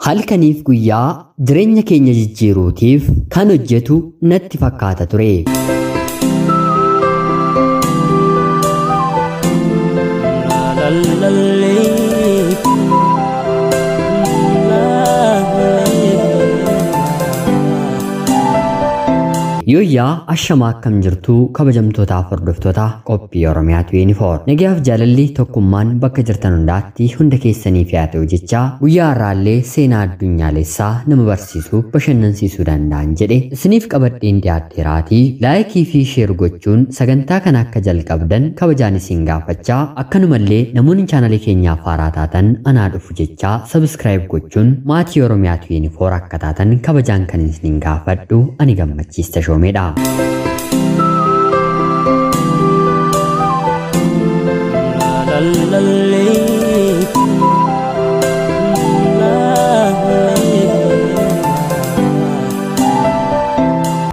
Halkaniif guyyaa jireenya keenya jijjiiruutiif kan hojjetu natti fakkaata ture. Yooyyaa ashamaa akkam jirtuu kabajamtootaaf hordoftoota qophii Oromiyaa 24. Nagayaaf jaalalli tokkummaan bakka jirtan hundaatti hunda keessaniif haa ta'u jechaa guyyaa har'aallee seenaa addunyaalessaa nama barsiisuu bashannansiisuu danda'an jedhe isiniif qabadheen dhiyaadheeraatii laayikii fi sheer gochuun sagantaa kana akka jalqabdan kabajaan isin gaafachaa akkanumallee namoonni chaanalii keenyaaf haaraa taatan anaa dhufu jechaa sabskiraayib gochuun maatii Oromiyaa 24 akka taatan kabajaan kan isin gaafadhu ani gammachiista shoomeedha.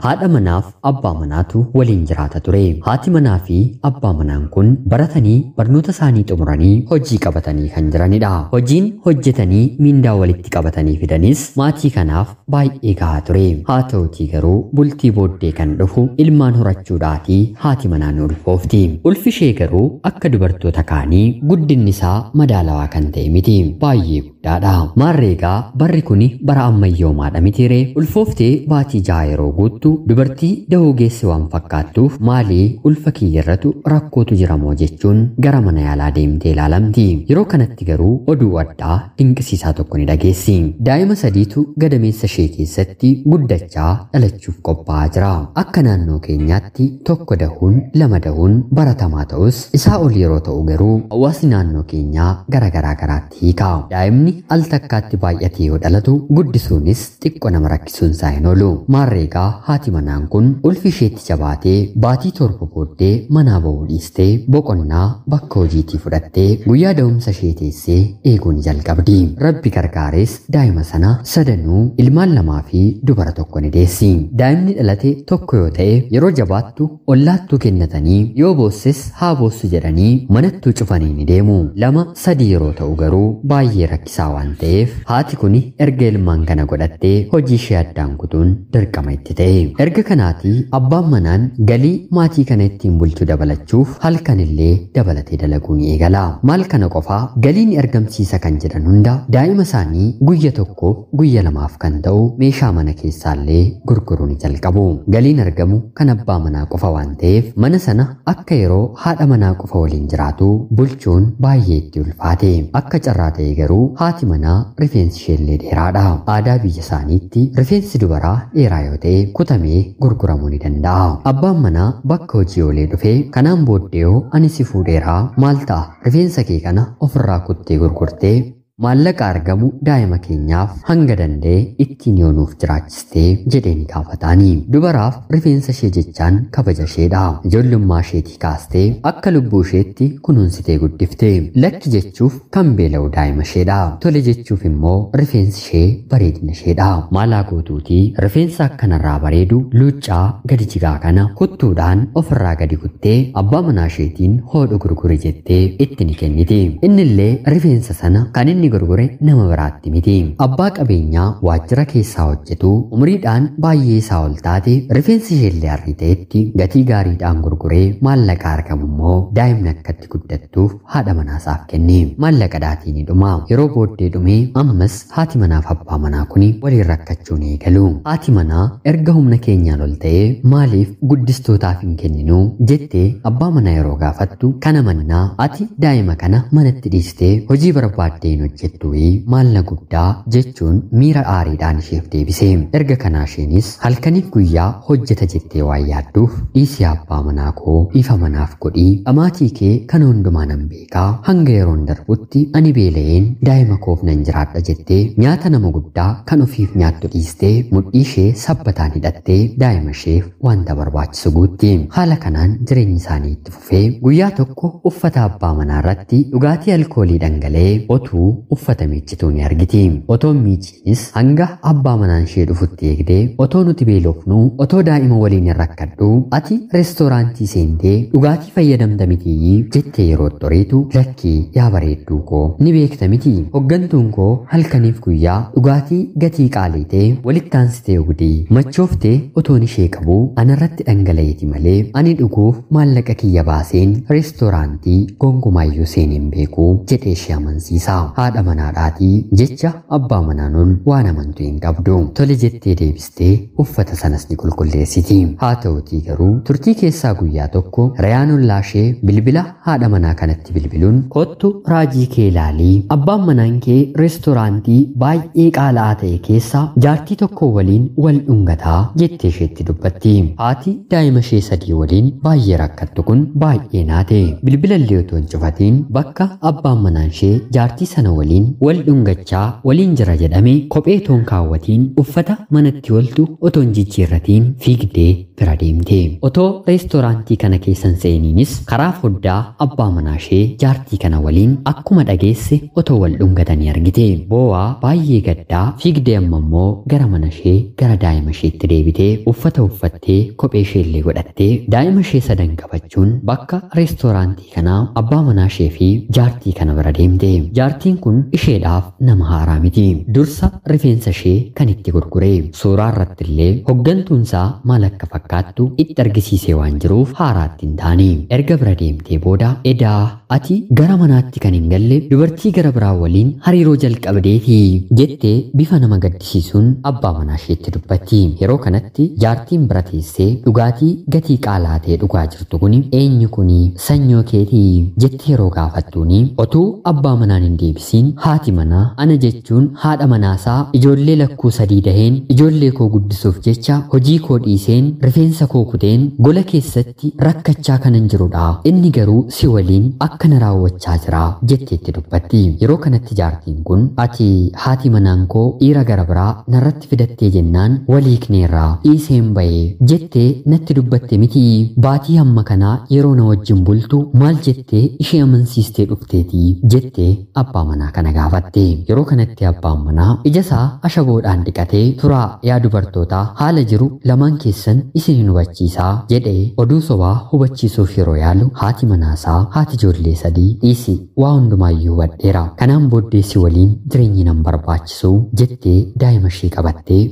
Haadha manaaf abbaa manaatu waliin jiraata ture. Haati manaa fi abbaa manaan kun baratanii barnoota isaanii xumuranii hojii qabatanii kan jiranidha. Hojiin hojjetanii miindaa walitti qabatanii fidanis maatii kanaaf baay'ee gahaa ture. Haa ta'utii garuu bultii booddee kan dhufu ilmaan horachuudhaatii haati manaan ulfoofti. Ulfi ishee garuu akka dubartoota kaanii guddinni isaa madaalawaa kan ta'e miti. Baay'ee guddaadha. Maarreegaa barri kuni bara ammayyoomaadha mitiiree ulfooftee baatii 6 yeroo guuttu dubartii dahoo geesse waan fakkaattuuf maalii ulfa kiyyarratu rakkootu jira moo jechuun gara mana yaalaa deemtee ilaalamti. Yeroo kanatti garuu oduu addaa dinqisiisaa tokko ni dhageessi. Daa'ima sadiitu gadameessa ishee keessatti guddachaa dhalachuuf qophaa'aa jira. Akka naannoo keenyaatti tokko dahuun lama dahuun baratamaa ta'us isaa ol yeroo ta'u garuu hawaasni naannoo keenyaa gara garaa garaatti hiika. Daa'imni al takkaatti baay'atee yoo dhalatu guddisuunis xiqqoo nama rakkisuun isaa hin oolu. Maarreegaa haati manaan kun ulfi isheetti jabaatee baatii 7 booddee manaa ba'uu dhiistee boqonnaa bakka hojiitii fudhattee guyyaa da'umsa ishee teessee eeguu ni jalqabdi. Rabbi gargaares daa'ima sana sadanuu ilmaan 2 fi dubara 1 ni deessi. Daa'imni dhalate tokko yoo ta'e yeroo jabaattu ollaattuu kennatanii yoo boosses haa boossu jedhanii manattuu cufanii ni deemu. 2 3 yeroo ta'u garuu baay'ee rakkisaa waan ta'eef haati kun erga ilmaan kana godhattee hojii ishee addaan kutuun dirqama itti ta'e. Erga kanaatii abbaan manaan galii maatii kana ittiin bulchuu dabalachuuf halkanillee dabalatee dalaguu ni eegala. Maal kana qofaa galiin argamsiisa kan jedhan hunda daa'ima isaanii guyya tokkoof guyya lamaaf kan ta'u meeshaa mana keessaallee gurguruu ni jalqabu. Galiin argamu kan abbaa manaa qofa waan ta'eef mana sana akka yeroo haadha manaa qofa waliin jiraatu bulchuun baay'ee itti ulfaate. Akka carraa ta'e garuu haati manaa rifeensi isheellee dheeraadha. Aadaa biyya isaaniitti rifeensi dubaraa dheeraa yoo ta'e kutamee gurguramuu ni danda'a. Abbaan manaa bakka hojii oolee dhufee kanaan booddee ani si fuudheeraa maal ta'a rifeensa kee kana ofirraa kuttee gurgurtee maallaqa argamu daa'ima keenyaaf hanga danda'e ittiin yoo nuuf jiraachistee jedhee ni gaafataani. Dubaraaf rifeensa ishee jechaan kabaja isheedha. Ijoollummaa isheetii kaastee akka lubbuu isheetti kunuunsitee guddifte. Lakki jechuuf kan beela'u daa'ima isheedha. Tole jechuuf immoo rifeensi ishee bareedina isheedha. Maalaa gootuutii rifeensa akkanarraa bareedu luuccaa gadi jigaa kana kuttuudhaan ofirraa gadi kuttee abbaa manaa isheetiin hoodhu gurgure jettee itti ni kenniti. Innillee rifeensa sana kan inni gurgure nama biraatti miti. Abbaa qabeenyaa waajjira keessaa hojjetu umriidhaan baay'ee isaa ol taate rifeensi isheellee harrii ta'etti gatii gaariidhaan gurguree maallaqa argamu immoo daa'imni akkatti guddattuuf haadha manaasaaf kenne. Maallaqa dhaatii ni dhuma. Yeroo booddee dhumee ammas haati manaaf abbaa manaa kun waliin rakkachuu ni eegalu. Haati manaa erga humna keenyaan ol ta'ee maaliif guddistootaaf hin kenninuu jettee abbaa manaa yeroo gaafattu kana mannaa ati daa'ima kana manatti dhiistee hojii barbaaddee hin hojjettuuyi maalla guddaa jechuun miira aariidhaan isheef deebise. Erga kanaa isheenis halkaniif guyyaa hojjeta jettee waan yaadduuf dhiisii abbaa manaa koo ifa manaaf godhii dhamaatii kee kana hundumaa nan beekaa hanga yeroon darbutti ani beela'een daa'ima koof nan jiraadha jettee nyaata nama guddaa kan ofiif nyaattu dhiistee mudhii ishee sabbataan hidhattee daa'ima isheef wanta barbaachisu guutti. Haala kanaan jireenyi isaanii itti fufee guyyaa tokko uffata abbaa manaa irratti dhugaatii alkoolii dhangala'ee otuu uffata miiccituu ni argiti. Otoo miiciinis hanga abbaa manaan ishee dhufutti eegdee otoo nuti beelofnu, otoo daa'ima waliin hin rakkadhu, ati reestooraantii seentee dhugaatii fayyadamta mitiyyii jettee yeroo xoriitu, lakkii yaa bareedduu koo, ni beekta miti, hoggantuun koo halkaniif guyyaa dhugaatii gatii qaalii ta'e walitti aansitee dhugdii machooftee otoon ishee qabu anarratti dhangala'eeti malee ani dhuguuf maallaqa kiyya baaseen reestooraantii gonkumaayyuu seeneen beeku jedhee ishee amansiisa. Haadha manaadhaatii jecha abbaa manaan ol waan amantu hin qabdu. Tole jettee deebistee uffata sanas ni qulqulleessiti. Haa ta'utii garuu turtii keessaa guyyaa tokko rayaan ollaa ishee bilbila haadha manaa kanatti bilbiluun, kottu raajii kee ilaalii, abbaan manaan kee reestooraantii baay'ee qaala'aa ta'e keessa jaartii tokko waliin wal dhungataa jettee isheetti dubbatti. Haati daa'ima ishee sadii waliin baay'ee rakkattu kun baay'ee naate. Bilbila illee otoo hin cufatiin bakka abbaan manaan ishee jaartii sana waliin wal dhungachaa waliin jira jedhame kophee otoo hin kaawwatiin, uffata manatti oltu otoo hin jijjiirratiin fiigdee bira deemte. Otoo reestooraantii kana keessan seeniinis karaa foddaa abbaa manaa ishee jaartii kana waliin akkuma dhageesse otoo wal dhungatanii argite. Boo'aa baay'ee gaddaa fiigdee amma immoo gara mana ishee, gara daa'ima isheetti deebitee uffata uffattee kophee ishee illee godhattee daa'ima ishee sadan qabachuun bakka reestooraantii kanaa abbaa manaa ishee fi jaartii kana bira deemte. Jaartiin kun isheedhaaf nama haaraa miti. Dursa rifeensa ishee kan itti gurgure. Suuraa irratti illee hoggantuunsaa maal akka fakkaattu itti argisiisee waan jiruuf haaraatti hin taane. Erga bira deemtee booda, edaa ati gara manaatti kan hin galle dubartii gara biraa waliin hariiroo jalqabdeeti jettee bifa nama gaddisiisuun abbaa manaa isheetti dubbatti. Yeroo kanatti jaartiin bira teessee dhugaatii gatii qaalaa ta'e dhugaa jirtu kuni, eenyu kuni, sanyoo keetii jettee yeroo gaafattuuni, otuu abbaa manaan hin deebisiin haati manaa ana jechuun haadha manaasaa ijoollee lakkuu sadii daheen, ijoollee koo guddisuuf jecha hojii koo dhiiseen, rifeensa koo kuteen gola keessatti rakkachaa kanan jirudha. Inni garuu si waliin akkana raawwachaa jira jetteetti dubbatti. Yeroo kanatti jaartiin kun, ati haati manaan koo dhiira gara biraa narratti fidattee jennaan waliikneerraa dhiiseen bahee jettee natti dubbatte miti, baatii hamma kanaa yeroo na wajjin bultu maal jettee ishee amansiistee dhufteeti jettee abbaa manaa kana gaafatte. Yeroo kanatti abbaan manaa ija isaa ashaboodhaan dhiqatee, turaa yaa dubartootaa, haala jiru lamaan keessan isin hin hubachiisaa jedhee oduu sobaa hubachiisuuf yeroo yaalu, haati manaasaa haati ijoollee sadii, dhiisi, waa hundumaayyuu hubadheera, kanaan booddee si waliin jireenyi nan barbaachisu jettee daa'ima ishee qabattee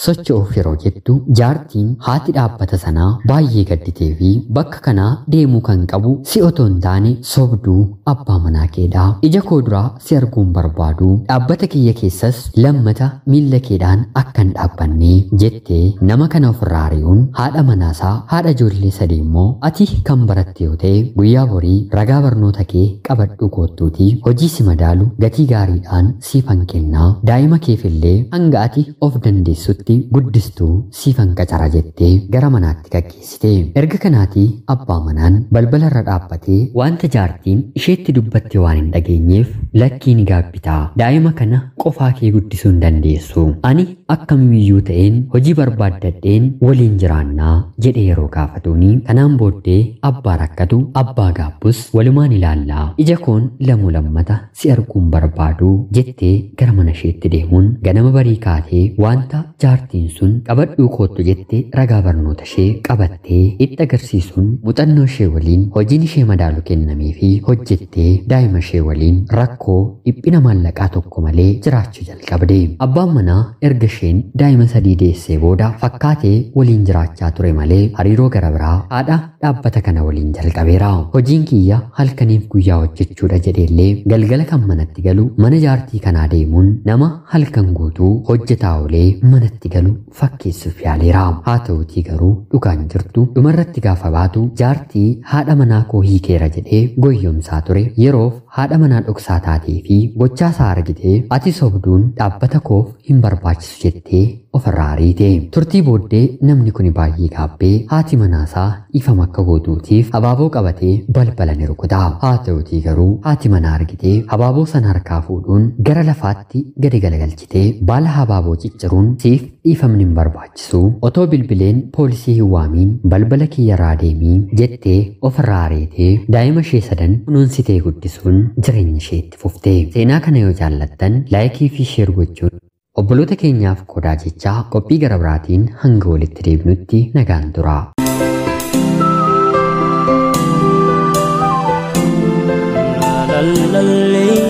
socho'uuf yeroo jettu, jaartiin haati dhaabbata sanaa baay'ee gadditee fi bakka kanaa deemuu kan qabu si otoo hin taane sobduu abbaa manaa keedhaa, ija koo duraa si arguun barbaadu, dhaabbata kiyya keessas lammata miilla keedhaan akka hin dhaabbannee jettee nama kana ofirraa ari'uun, haadha manaasaa haadha ijoollee sadii immoo ati kan baratte yoo ta'e guyyaa borii ragaa barnoota kee qabadhuu koottuutii hojii si madaalu gatii gaariidhaan siifan kennaa, daa'ima keefillee hanga ati of dandeessutti guddistuu siifan qacara jettee gara manaatti gaggeessite. Erga kanaatii abbaa manaan balbala irra dhaabbatee wanta jaartiin isheetti dubbatte waan hin dhageenyeef, lakkii ni gaabbitaa, daa'ima kana qofaa kee guddisuu hin dandeessu, ani akkamiyyuu ta'een hojii barbaaddadheen waliin jiraannaa jedhee yeroo gaafatuuni, kanaan booddee abbaa rakkatu abbaa gaabbus walumaan ilaallaa, ija koon lamuu lammata si arguun barbaadu jettee gara mana isheetti deemuun ganama barii kaatee wanta jaartiin sun qabadhuu koottu jette ragaa barnoota ishee qabattee itti agarsiisuun muuxannoo ishee waliin hojiin ishee madaalu kennamee fi hojjettee daa'ima ishee waliin rakkoo dhiphina maallaqaa tokko malee jiraachuu jalqabde. Abbaan manaa erga isheen daa'ima sadii deessee booda fakkaatee waliin jiraachaa ture malee hariiroo gara biraa haadha dhaabbata kana waliin jalqabeera. Hojiin kiyya halkaniif guyyaa hojjechuudha jedheellee galgala kan manatti galu mana jaartii kanaa deemuun nama halkan guutuu hojjetaa oolee manatti galu fakkeessuuf yaaleera. Haa ta'utii garuu dhugaan jirtu dhumarratti gaafa baatu, jaartii haadha manaa koo hiikeera jedhee goyyomsaa ture yeroof haadha manaa dhoksaa taatee fi gochaasaa argitee ati sobduun dhaabbata koof hin barbaachisu jettee ofirraa ariite. Turtii booddee namni kun baay'ee gaabbee haati manaasaa dhiifama akka gootuutiif habaaboo qabatee balbala ni rukuta. Haa ta'utii garuu haati manaa argitee habaaboo sana harkaa fuudhuun gara lafaatti gadi galagalchitee baala habaaboo cicciruun, siif dhiifamni hin barbaachisu, otoo bilbileen poolisii hin waamiin balbala kiyyarraa deemii jettee ofirraa ariitee daa'ima ishee sadan kunuunsitee guddisuun jechuun jireenya ishee itti fufte. Seenaa kana yoo jaallattan like fi share gochuun obboloota keenyaaf qoodaa jechaa qophii gara biraatiin hanga walitti deebinutti nagaan tura. La la la.